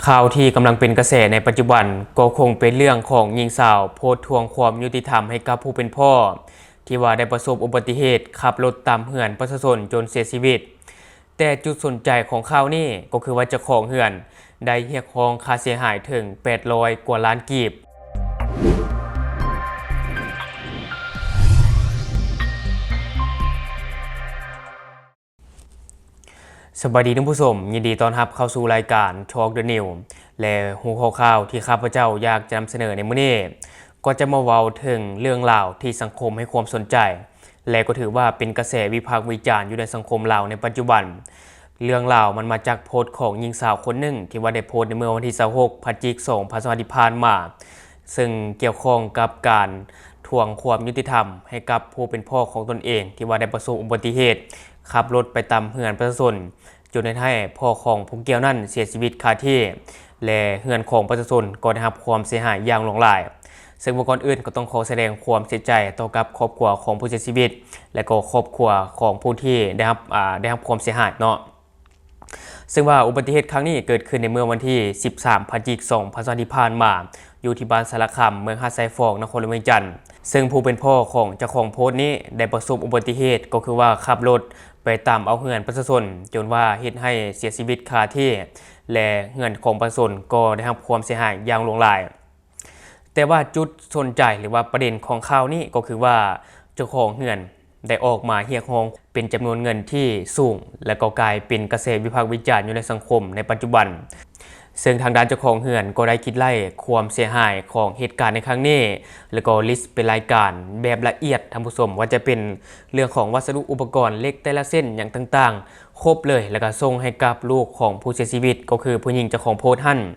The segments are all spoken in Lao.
ຂ່າວທີ່ກຳລັງເປັນກະແສໃນປັດຈຸບັນ ກໍຄົງເປັນເລື່ອງຂອງຍິງສາວໂພສທວງຄວາມຍຸຕິທຳໃຫ້ກັບຜູ້ເປັນພໍ່ ທີ່ວ່າໄດ້ປະສົບອຸບັດຕິເຫດຂັບລົດຕຳເຮືອນປະຊາຊົນຈົນເສຍຊີວິດ. ແຕ່ຈຸດສົນໃຈຂອງຂ່າວນີ້ກໍຄືວ່າເຈົ້າຂອງເຮືອນໄດ້ຮຽກຮ້ອງຄ່າເສຍຫາຍເຖິງແປດຮ້ອຍກວ່າລ້ານກີບ. ສະບາຍດີທ່ານຜູ້ຊົມ, ຍິນດີຕ້ອນຮັບເຂົ້າສູ່ລາຍການ Talk the News ແລະ ຫົວຂໍ້ຂ່າວທີ່ຂ້າພະເຈົ້າຢາກຈະນຳສະເໜີໃນມື້ນີ້ ກໍຈະມາເວົ້າເຖິງເລື່ອງລາວທີ່ສັງຄົມໃຫ້ຄວາມສົນໃຈ ແລະ ກໍຖືວ່າເປັນກະແສວິພາກວິຈານຢູ່ໃນສັງຄົມລາວໃນປັດຈຸບັນ. ເລື່ອງລາວມັນມາຈາກໂພສຂອງຍິງສາວຄົນໜຶ່ງ ທີ່ວ່າໄດ້ໂພສໃນເມື່ອວັນທີຊາວຫົກ ພະຈິກ ສອງພັນຊາວຫ້າ ທີ່ຜ່ານມາ, ເຊິ່ງກ່ຽວຂ້ອງກັບການທວງຄວາມຍຸຕິທຳໃຫ້ກັບຜູ້ເປັນພໍ່ຂອງຕົນເອງ ທີ່ວ່າໄດ້ປະສົບອຸບັດຕິເຫດຂັບລົດໄປຕຳເຮືອນປະຊາຊົນ ຈົນເຮັດໃຫ້ພໍ່ຂອງຜູ້ກ່ຽວນັ້ນເສຍຊີວິດຄາທີ່ ແລະ ເຮືອນຂອງປະຊາຊົນກໍໄດ້ຮັບຄວາມເສຍຫາຍຢ່າງຫຼວງຫຼາຍ. ເຊິ່ງວ່າກ່ອນອື່ນກໍຕ້ອງຂໍສະແດງຄວາມເສຍໃຈຕໍ່ກັບຄອບຄົວຂອງຜູ້ເສຍຊີວິດ ແລະ ກໍຄອບຄົວຂອງຜູ້ທີ່ໄດ້ຮັບ ອາ ໄດ້ຮັບຄວາມເສຍຫາຍເນາະ. ເຊິ່ງວ່າອຸບັດຕິເຫດຄັ້ງນີ້ເກີດຂຶ້ນໃນເມື່ອວັນທີສິບສາມ ພະຈິກ ສອງພັນຊາວຫ້າ ທີ່ຜ່ານມາ ຢູ່ທີ່ບ້ານສາລະຄຳ ເມືອງຫາດຊາຍຟອງ ນະຄອນຫຼວງວຽງຈັນ. ເຊິ່ງຜູ້ເປັນພໍ່ຂອງເຈົ້າຂອງໂພສນີ້ໄດ້ປະສົບອຸບັດຕິເຫດ ກໍຄືວ່າຂັບລົດໄປຕຳເອົາເຮືອນປະຊາຊົນ ຈົນວ່າເຮັດໃຫ້ເສຍຊີວິດຄາທີ່ ແລະ ເຮືອນຂອງປະຊາຊົນກໍໄດ້ຮັບຄວາມເສຍຫາຍຢ່າງຫຼວງຫຼາຍ. ແຕ່ວ່າຈຸດສົນໃຈ ຫຼືວ່າປະເດັນຂອງຂ່າວນີ້ກໍຄືວ່າ ເຈົ້າຂອງເຮືອນໄດ້ອອກມາຮຽກຮ້ອງເປັນຈຳນວນເງິນທີ່ສູງ ແລະ ກໍກາຍເປັນກະແສວິພາກວິຈານຢູ່ໃນສັງຄົມໃນປັດຈຸບັນ. ເຊິ່ງທາງດ້ານເຈົ້າຂອງເຮືອນກໍໄດ້ຄິດໄລ່ຄວາມເສຍຫາຍຂອງເຫດການໃນຄັ້ງນີ້ ແລະ ກໍລິສເປັນລາຍການແບບລະອຽດ ທ່ານຜູ້ຊົມ, ວ່າຈະເປັນເລື່ອງຂອງວັດສະດຸອຸປະກອນເຫຼັກແຕ່ລະເສັ້ນຫຍັງຕ່າງໆ ຄົບເລີຍ ແລ້ວກໍສົ່ງໃຫ້ກັບລູກຂອງຜູ້ເສຍຊີວິດ ກໍຄືຜູ້ຍິງເຈົ້າຂອງໂພສຫັ້ນ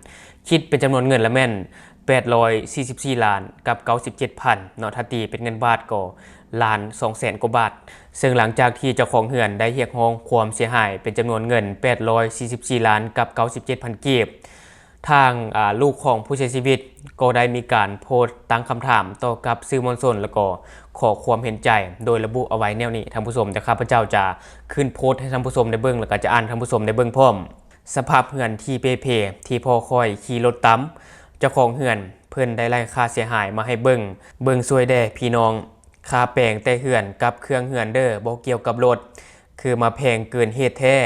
ຄິດເປັນຈຳນວນເງິນລະແມ່ນແປດຮ້ອຍສີ່ສິບສີ່ລ້ານກັບເກົ້າສິບເຈັດພັນເນາະ, ຖ້າຕີເປັນເງິນບາດກໍລ້ານສອງແສນກວ່າບາດ. ເຊິ່ງຫຼັງຈາກທີ່ເຈົ້າຂອງເຮືອນໄດ້ຮຽກຮ້ອງຄວາມເສຍຫາຍເປັນຈຳນວນເງິນແປດຮ້ອຍສີ່ສິບສີ່ລ້ານກັບເກົ້າສິບເຈັດພັນກີບ, ທາງ ອາ ລູກຂອງຜູ້ເສຍຊີວິດກໍໄດ້ມີການໂພສຕັ້ງຄຳຖາມຕໍ່ກັບສື່ມວນຊົນ ແລ້ວກໍຂໍຄວາມເຫັນໃຈ ໂດຍລະບຸເອົາໄວ້ແນວນີ້ ທ່ານຜູ້ຊົມ, ແຕ່ຂ້າພະເຈົ້າຈະຂຶ້ນໂພສໃຫ້ທ່ານຜູ້ຊົມໄດ້ເບິ່ງ ແລ້ວກໍຈະອ່ານໃຫ້ທ່ານຜູ້ຊົມໄດ້ເບິ່ງພ້ອມ. ສະພາບເຮືອນທີ່ເປ່ເພທີ່ພໍ່ຂ້ອຍຂີ່ລົດຕຳ, ເຈົ້າຂອງເຮືອນເພິ່ນໄດ້ໄລ່ຄ່າເສຍຫາຍມາໃຫ້ເບິ່ງ, ເບິ່ງຊ່ວຍແດ່ພີ່ນ້ອງ, ຄ່າແປງແຕ່ເຮືອນກັບເຄື່ອງເຮືອນເດີ້, ບໍ່ກ່ຽວກັບລົດ, ຄືມາແພງເກີນເຫດແທ້,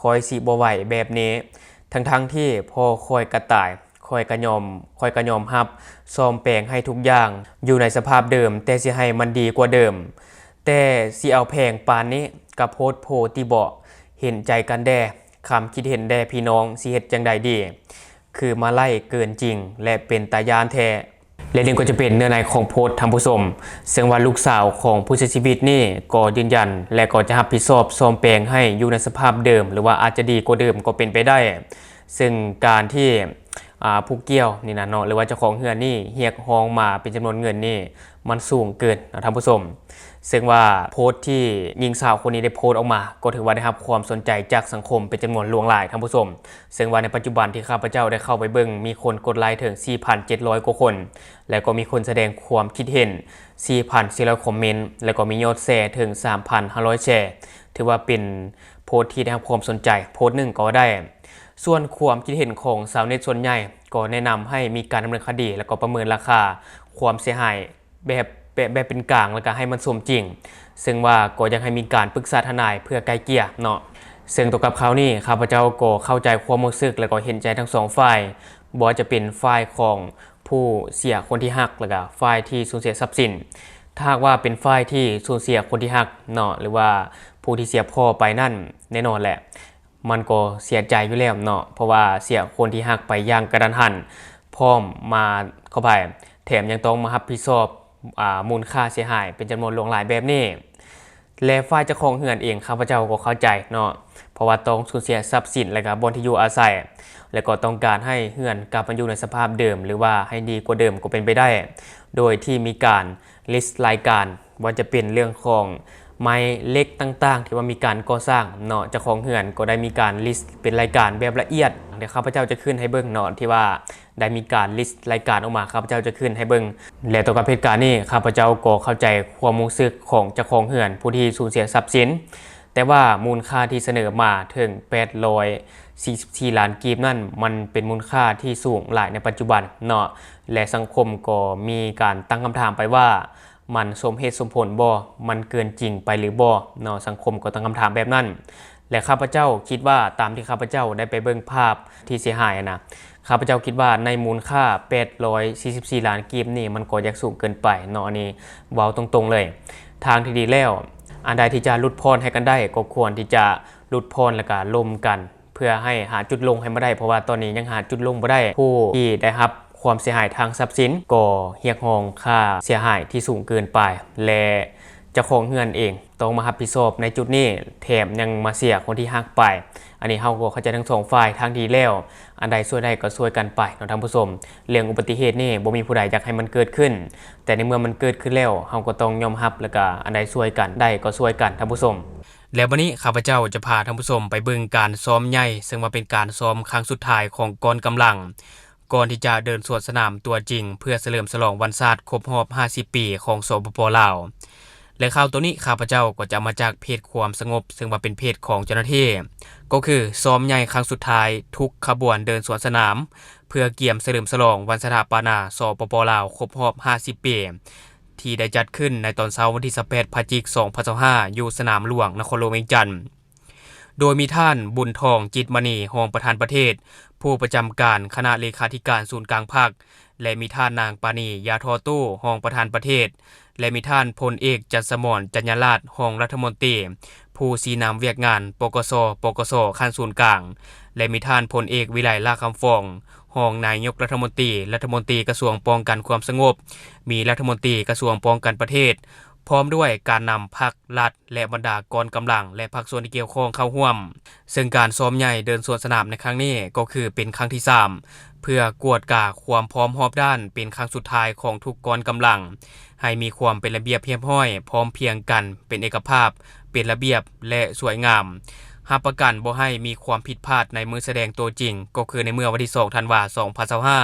ຂ້ອຍຊິບໍ່ໄຫວແບບນີ້. ທັງໆທີ່ພໍ່ຂ້ອຍກໍຕາຍ, ຂ້ອຍກໍຍອມ, ຂ້ອຍກໍຍອມຮັບ, ສ້ອມແປງໃຫ້ທຸກຢ່າງຢູ່ໃນສະພາບເດີມ, ແຕ່ຊິໃຫ້ມັນດີກວ່າເດີມ. ແຕ່ຊິເອົາແພງປານນີ້ກໍໂພດໂພຕິເບາະ, ເຫັນໃຈກັນແດ່. ຄຳຄິດເຫັນແດ່ພີ່ນ້ອງ ຊິເຮັດຈັ່ງໃດດີ? ຄືມາໄລ່ເກີນຈິງ ແລະ ເປັນຕາຢ້ານແທ້. ແລະ ນີ້ກໍຈະເປັນເນື້ອໃນຂອງໂພດ ທ່ານຜູ້ຊົມ, ເຊິ່ງວ່າລູກສາວຂອງຜູ້ເສຍຊີວິດນີ້ກໍຢືນຢັນ ແລະ ກໍຈະຮັບຜິດຊອບສ້ອມແປງໃຫ້ຢູ່ໃນສະພາບເດີມ ຫຼືວ່າອາດຈະດີກວ່າເດີມກໍເປັນໄປໄດ້. ເຊິ່ງການທີ່ ອາ ຜູ້ກ່ຽວນີ້ນະເນາະ ຫຼືວ່າເຈົ້າຂອງເຮືອນນີ້ຮຽກຮ້ອງມາເປັນຈຳນວນເງິນນີ້ ມັນສູງເກີນເນາະ ທ່ານຜູ້ຊົມ. ເຊິ່ງວ່າໂພດທີ່ຍິງສາວຄົນນີ້ໄດ້ໂພດອອກມາ ກໍຖືວ່າໄດ້ຮັບຄວາມສົນໃຈຈາກສັງຄົມເປັນຈຳນວນຫຼວງຫຼາຍ ທ່ານຜູ້ຊົມ. ເຊິ່ງວ່າໃນປັດຈຸບັນທີ່ຂ້າພະເຈົ້າໄດ້ເຂົ້າໄປເບິ່ງ ມີຄົນກົດໄລເຖິງສີ່ພັນເຈັດຮ້ອຍກວ່າຄົນ ແລະ ກໍມີຄົນສະແດງຄວາມຄິດເຫັນສີ່ພັນສີ່ຮ້ອຍຄອມເມັນ ແລະ ກໍມີຍອດແຊເຖິງສາມພັນຫ້າຮ້ອຍແຊ. ຖືວ່າເປັນໂພດທີ່ໄດ້ຮັບຄວາມສົນໃຈໂພດໜຶ່ງກໍວ່າໄດ້. ສ່ວນຄວາມຄິດເຫັນຂອງຊາວເນັດສ່ວນໃຫຍ່ ກໍແນະນຳໃຫ້ມີການດຳເນີນຄະດີ ແລ້ວກໍປະເມີນລາຄາຄວາມເສຍຫາຍ ແບບ ແບບ ແບບເປັນກາງ ແລ້ວກໍໃຫ້ມັນສົມຈິງ, ເຊິ່ງວ່າກໍຢາກໃຫ້ມີການປຶກສາທະນາຍເພື່ອໄກ່ເກ່ຍເນາະ. ເຊິ່ງຕໍ່ກັບຂ່າວນີ້ ຂ້າພະເຈົ້າກໍເຂົ້າໃຈຄວາມຮູ້ສຶກ ແລ້ວກໍເຫັນໃຈທັງສອງຝ່າຍ, ບໍ່ວ່າຈະເປັນຝ່າຍຂອງຜູ້ເສຍຄົນທີ່ຮັກ ແລ້ວກໍຝ່າຍທີ່ສູນເສຍຊັບສິນ. ຖ້າຫາກວ່າເປັນຝ່າຍທີ່ສູນເສຍຄົນທີ່ຮັກເນາະ ຫຼືວ່າຜູ້ທີ່ເສຍພໍ່ໄປນັ້ນ ແນ່ນອນແຫຼະ ມັນກໍເສຍໃຈຢູ່ແລ້ວເນາະ, ເພາະວ່າເສຍຄົນທີ່ຮັກໄປຢ່າງກະທັນຫັນ ພ້ອມມາ ຂໍອະໄພ ແຖມຍັງຕ້ອງມາຮັບຜິດຊອບ ອາ ມູນຄ່າເສຍຫາຍເປັນຈຳນວນຫຼວງຫຼາຍແບບນີ້. ແລະ ຝ່າຍເຈົ້າຂອງເຮືອນເອງ ຂ້າພະເຈົ້າກໍເຂົ້າໃຈເນາະ, ເພາະວ່າຕ້ອງສູນເສຍຊັບສິນ ແລະ ກະບ່ອນທີ່ຢູ່ອາໄສ, ແລະ ກໍຕ້ອງການໃຫ້ເຮືອນກັບມາຢູ່ໃນສະພາບເດີມ ຫຼືວ່າໃຫ້ດີກວ່າເດີມກໍເປັນໄປໄດ້, ໂດຍທີ່ມີການລິສລາຍການ ວ່າຈະເປັນເລື່ອງຂອງໄມ້ເຫຼັກຕ່າງໆ ທີ່ວ່າມີການກໍ່ສ້າງເນາະ, ເຈົ້າຂອງເຮືອນກໍໄດ້ມີການລິສເປັນລາຍການແບບລະອຽດ. ດຽວຂ້າພະເຈົ້າຈະຂຶ້ນໃຫ້ເບິ່ງເນາະ, ທີ່ວ່າໄດ້ມີການລິສລາຍການອອກມາ, ຂ້າພະເຈົ້າຈະຂຶ້ນໃຫ້ເບິ່ງ. ແລະ ຕໍ່ກັບເຫດການນີ້ ຂ້າພະເຈົ້າກໍເຂົ້າໃຈຄວາມຮູ້ສຶກຂອງເຈົ້າຂອງເຮືອນຜູ້ທີ່ສູນເສຍຊັບສິນ, ແຕ່ວ່າມູນຄ່າທີ່ສະເໜີມາເຖິງແປດຮ້ອຍສີ່ສິບສີ່ລ້ານກີບນັ້ນ ມັນເປັນມູນຄ່າທີ່ສູງຫຼາຍໃນປັດຈຸບັນເນາະ ແລະ ສັງຄົມກໍມີການຕັ້ງຄຳຖາມໄປວ່າ ມັນສົມເຫດສົມຜົນບໍ່? ມັນເກີນຈິງໄປຫຼືບໍ່ເນາະ? ສັງຄົມກໍຕັ້ງຄຳຖາມແບບນັ້ນ ແລະ ຂ້າພະເຈົ້າຄິດວ່າ ຕາມທີ່ຂ້າພະເຈົ້າໄດ້ໄປເບິ່ງພາບທີ່ເສຍຫາຍຫັ້ນນະ ຂ້າພະເຈົ້າຄິດວ່າໃນມູນຄ່າແປດຮ້ອຍສີ່ສິບສີ່ລ້ານກີບນີ້ ມັນກໍຢາກສູງເກີນໄປເນາະ ອັນນີ້ເວົ້າຕົງໆເລີຍ. ທາງທີ່ດີແລ້ວ ອັນໃດທີ່ຈະຫຼຸດຜ່ອນໃຫ້ກັນໄດ້ ກໍຄວນທີ່ຈະຫຼຸດຜ່ອນ ແລ້ວກະລົມກັນ ເພື່ອໃຫ້ຫາຈຸດລົງໃຫ້ມາໄດ້ ເພາະວ່າຕອນນີ້ຍັງຫາຈຸດລົງບໍ່ໄດ້. ຜູ້ທີ່ໄດ້ຮັບຄວາມເສຍຫາຍທາງຊັບສິນ ກໍຮຽກຮ້ອງຄ່າເສຍຫາຍທີ່ສູງເກີນໄປ ແລະ ເຈົ້າຂອງເຮືອນເອງ ຕ້ອງມາຮັບຜິດຊອບໃນຈຸດນີ້ ແຖມຍັງມາເສຍຄົນທີ່ຮັກໄປ. ອັນນີ້ເຮົາກໍເຂົ້າໃຈທັງສອງຝ່າຍ ທາງທີ່ດີແລ້ວ ອັນໃດຊ່ວຍໄດ້ກໍຊ່ວຍກັນໄປເນາະທ່ານຜູ້ຊົມ. ເລື່ອງອຸບັດຕິເຫດນີ້ບໍ່ມີຜູ້ໃດຢາກໃຫ້ມັນເກີດຂຶ້ນ ແຕ່ໃນເມື່ອມັນເກີດຂຶ້ນແລ້ວ ເຮົາກໍຕ້ອງຍອມຮັບ ແລ້ວກະອັນໃດຊ່ວຍກັນໄດ້ກໍຊ່ວຍກັນທ່ານຜູ້ຊົມ. ແລ້ວບັດນີ້ຂ້າພະເຈົ້າຈະພາທ່ານຜູ້ຊົມໄປເບິ່ງການຊ້ອມໃຫຍ່ ເຊິ່ງວ່າເປັນການຊ້ອມຄັ້ງສຸດທ້າຍຂອງກອງກຳລັງ ກ່ອນທີ່ຈະເດີນສວນສະໜາມຕົວຈິງ ເພື່ອສະເຫຼີມສະຫຼອງວັນຊາດຄົບຮອບຫ້າສິບປີຂອງ ສປປ ລາວ. ແລະ ຂ່າວໂຕນີ້ຂ້າພະເຈົ້າກໍຈະເອົາມາຈາກເພຈຄວາມສະຫງົບ ເຊິ່ງວ່າເປັນເພຈຂອງເຈົ້າໜ້າທີ່ ກໍຄືຊ້ອມໃຫຍ່ຄັ້ງສຸດທ້າຍ ທຸກຂະບວນເດີນສວນສະໜາມ ເພື່ອກຽມສະເຫຼີມສະຫຼອງວັນສະຖາປະນາ ສປປ ລາວ ຄົບຮອບຫ້າສິບປີ ທີ່ໄດ້ຈັດຂຶ້ນໃນຕອນເຊົ້າວັນທີຊາວແປດ ພະຈິກ ສອງພັນຊາວຫ້າ ຢູ່ສະໜາມຫຼວງ ນະຄອນຫຼວງວຽງຈັນ. ໂດຍມີທ່ານ ບຸນທອງ ຈິດມະນີ ຮອງປະທານປະເທດ ຜູ້ປະຈຳການຄະນະເລຂາທິການສູນກາງພັກ ແລະ ມີທ່ານນາງ ປານີ ຢາທໍ່ຕູ້ ຮອງປະທານປະເທດ ແລະ ມີທ່ານ ພົນເອກ ຈັດສະໝອນ ຈັນຍາລາດ ຮອງລັດຖະມົນຕີ ຜູ້ຊີ້ນຳວຽກງານ ປກສ ປກສ ຂັ້ນສູນກາງ ແລະ ມີທ່ານ ພົນເອກ ວິໄລ ຫຼ້າຄຳຟອງ ຮອງນາຍົກລັດຖະມົນຕີ ລັດຖະມົນຕີກະຊວງປ້ອງກັນຄວາມສະຫງົບ, ມີລັດຖະມົນຕີກະຊວງປ້ອງກັນປະເທດ ພ້ອມດ້ວຍການນຳພັກລັດ ແລະ ບັນດາກອງກຳລັງ ແລະ ພາກສ່ວນທີ່ກ່ຽວຂ້ອງເຂົ້າຮ່ວມ. ເຊິ່ງການຊ້ອມໃຫຍ່ເດີນສວນສະໜາມໃນຄັ້ງນີ້ ກໍຄືເປັນຄັ້ງທີສາມ ເພື່ອກວດກາຄວາມພ້ອມຮອບດ້ານ ເປັນຄັ້ງສຸດທ້າຍຂອງທຸກກອງກຳລັງ ໃຫ້ມີຄວາມເປັນລະບຽບຮຽບຮ້ອຍ, ພ້ອມພຽງກັນ, ເປັນເອກະພາບ, ເປັນລະບຽບ ແລະ ສວຍງາມ. ຮັບປະກັນບໍ່ໃຫ້ມີຄວາມຜິດພາດໃນມື້ສະແດງໂຕຈິງ ກໍຄືໃນເມື່ອວັນທີສອງ ທັນວາ ສອງພັນຊາວຫ້າ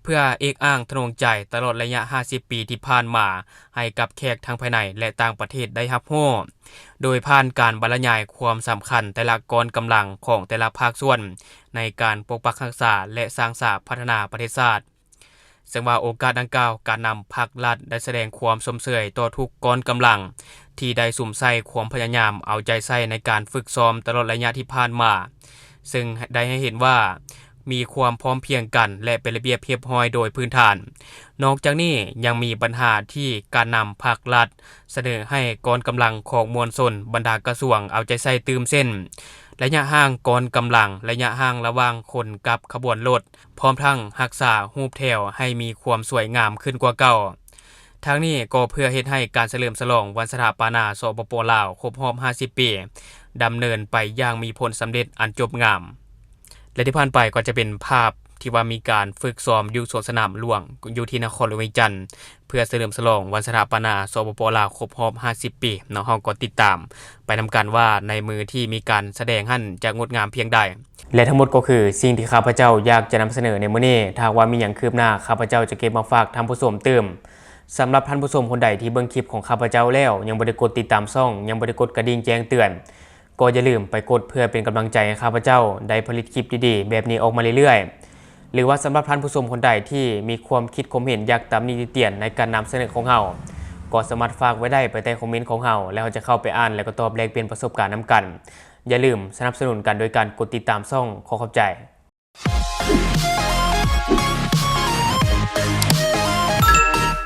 ເພື່ອເອກອ້າງທະນົງໃຈຕະຫຼອດໄລຍະຫ້າສິບປີທີ່ຜ່ານມາ ໃຫ້ກັບແຂກທັງພາຍໃນ ແລະ ຕ່າງປະເທດໄດ້ຮັບຮູ້ ໂດຍຜ່ານການບັນລະຍາຍຄວາມສຳຄັນແຕ່ລະກອງກຳລັງຂອງແຕ່ລະພາກສ່ວນ ໃນການປົກປັກຮັກສາ ແລະ ສ້າງສາພັດທະນາປະເທດຊາດ. ເຊິ່ງວ່າໂອກາດດັ່ງກ່າວ ການນຳພັກລັດໄດ້ສະແດງຄວາມຊົມເຊີຍຕໍ່ທຸກກອງກຳລັງ ທີ່ໄດ້ສຸມໃສ່ຄວາມພະຍາຍາມເອົາໃຈໃສ່ໃນການຝຶກຊ້ອມຕະຫຼອດໄລຍະທີ່ຜ່ານມາ, ເຊິ່ງໄດ້ໃຫ້ເຫັນວ່າມີຄວາມພ້ອມພຽງກັນ ແລະ ເປັນລະບຽບຮຽບຮ້ອຍໂດຍພື້ນຖານ. ນອກຈາກນີ້ຍັງມີບັນຫາທີ່ການນຳພັກລັດສະເໜີໃຫ້ກອງກຳລັງຂອງມວນຊົນບັນດາກະຊວງເອົາໃຈໃສ່ຕື່ມເຊັ່ນ ໄລຍະຫ່າງກອງກຳລັງ, ໄລຍະຫ່າງລະຫວ່າງຄົນກັບຂະບວນລົດ, ພ້ອມທັງຮັກສາຮູບແຖວໃຫ້ມີຄວາມສວຍງາມຂຶ້ນກວ່າເກົ່າ. ທັງນີ້ກໍເພື່ອເຮັດໃຫ້ການສະເຫຼີມສະຫຼອງວັນສະຖາປະນາ ສປປ ລາວ ຄົບຮອບຫ້າສິບປີ ດຳເນີນໄປຢ່າງມີຜົນສຳເລັດອັນຈົບງາມ. ແລະ ທີ່ຜ່ານໄປກໍຈະເປັນພາບທີ່ວ່າມີການຝຶກຊ້ອມຢູ່ສວນສະໜາມຫຼວງ ຢູ່ທີ່ນະຄອນຫຼວງວຽງຈັນ ເພື່ອສະເຫຼີມສະຫຼອງວັນສະຖາປະນາ ສປປ ລາວ ຄົບຮອບຫ້າສິບປີເນາະ. ເຮົາກໍຕິດຕາມໄປນຳກັນວ່າໃນມື້ທີ່ມີການສະແດງຫັ້ນຈະງົດງາມພຽງໃດ. ແລະ ທັງໝົດກໍຄືສິ່ງທີ່ຂ້າພະເຈົ້າຢາກຈະນຳສະເໜີໃນມື້ນີ້. ຖ້າຫາກວ່າມີຫຍັງຄືບໜ້າ ຂ້າພະເຈົ້າຈະເກັບມາຝາກທ່ານຜູ້ຊົມຕື່ມ. ສຳລັບທ່ານຜູ້ຊົມຄົນໃດທີ່ເບິ່ງຄລິບຂອງຂ້າພະເຈົ້າແລ້ວ ຍັງບໍ່ໄດ້ກົດຕິດຕາມຊ່ອງ, ຍັງບໍ່ໄດ້ກົດກະດິ່ງແຈ້ງເຕືອນ, ກໍຢ່າລືມໄປກົດເພື່ອເປັນກຳລັງໃຈໃຫ້ຂ້າພະເຈົ້າໄດ້ຜະລິດຄລິບດີໆແບບນີ້ອອກມາເລື້ອຍໆ. ຫຼືວ່າສຳລັບທ່ານຜູ້ຊົມຄົນໃດທີ່ມີຄວາມຄິດຄວາມເຫັນຢາກຕຳໜິຕິຕຽນໃນການນຳສະເໜີຂອງເຮົາ ກໍສາມາດຝາກໄວ້ໄດ້ພາຍໃຕ້ຄອມເມັນຂອງເຮົາ ແລ້ວເຮົາຈະເຂົ້າໄປອ່ານ ແລ້ວກໍຕອບແລກປ່ຽນປະສົບການນຳກັນ. ຢ່າລືມສະໜັບສະໜູນກັນໂດຍການກົດຕິດຕາມຊ່ອງ. ຂໍຂອບໃຈ.